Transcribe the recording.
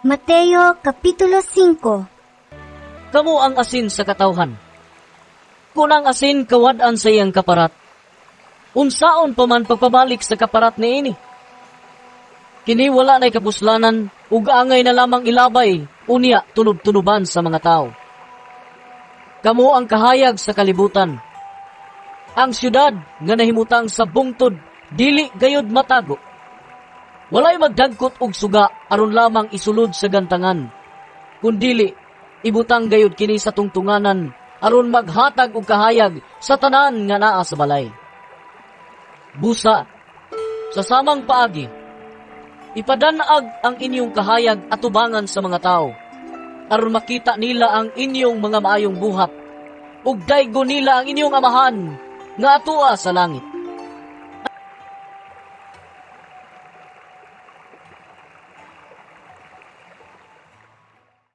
Mateo Kapitulo 5. Kamo ang asin sa katawhan. Kung ang asin kawad-an sa iyang kaparat, unsaon pa man pagpabalik sa kaparat niini? Kini wala na'y kapuslanan ug angay na lamang ilabay unya tunob-tunoban sa mga tao. Kamo ang kahayag sa kalibutan. Ang syudad nga nahimutang sa bungtod dili gayud matago. Walay magdagkot og suga aron lamang isulod sa gantangan. Kundili ibutang gayud kini sa tungtunganan aron maghatag og kahayag sa tanan nga naa sa balay. Busa, sa samang paagi, ipadanag ang inyong kahayag atubangan sa mga tao aron makita nila ang inyong mga maayong buhat ug daygon nila ang inyong Amahan nga atoa sa langit.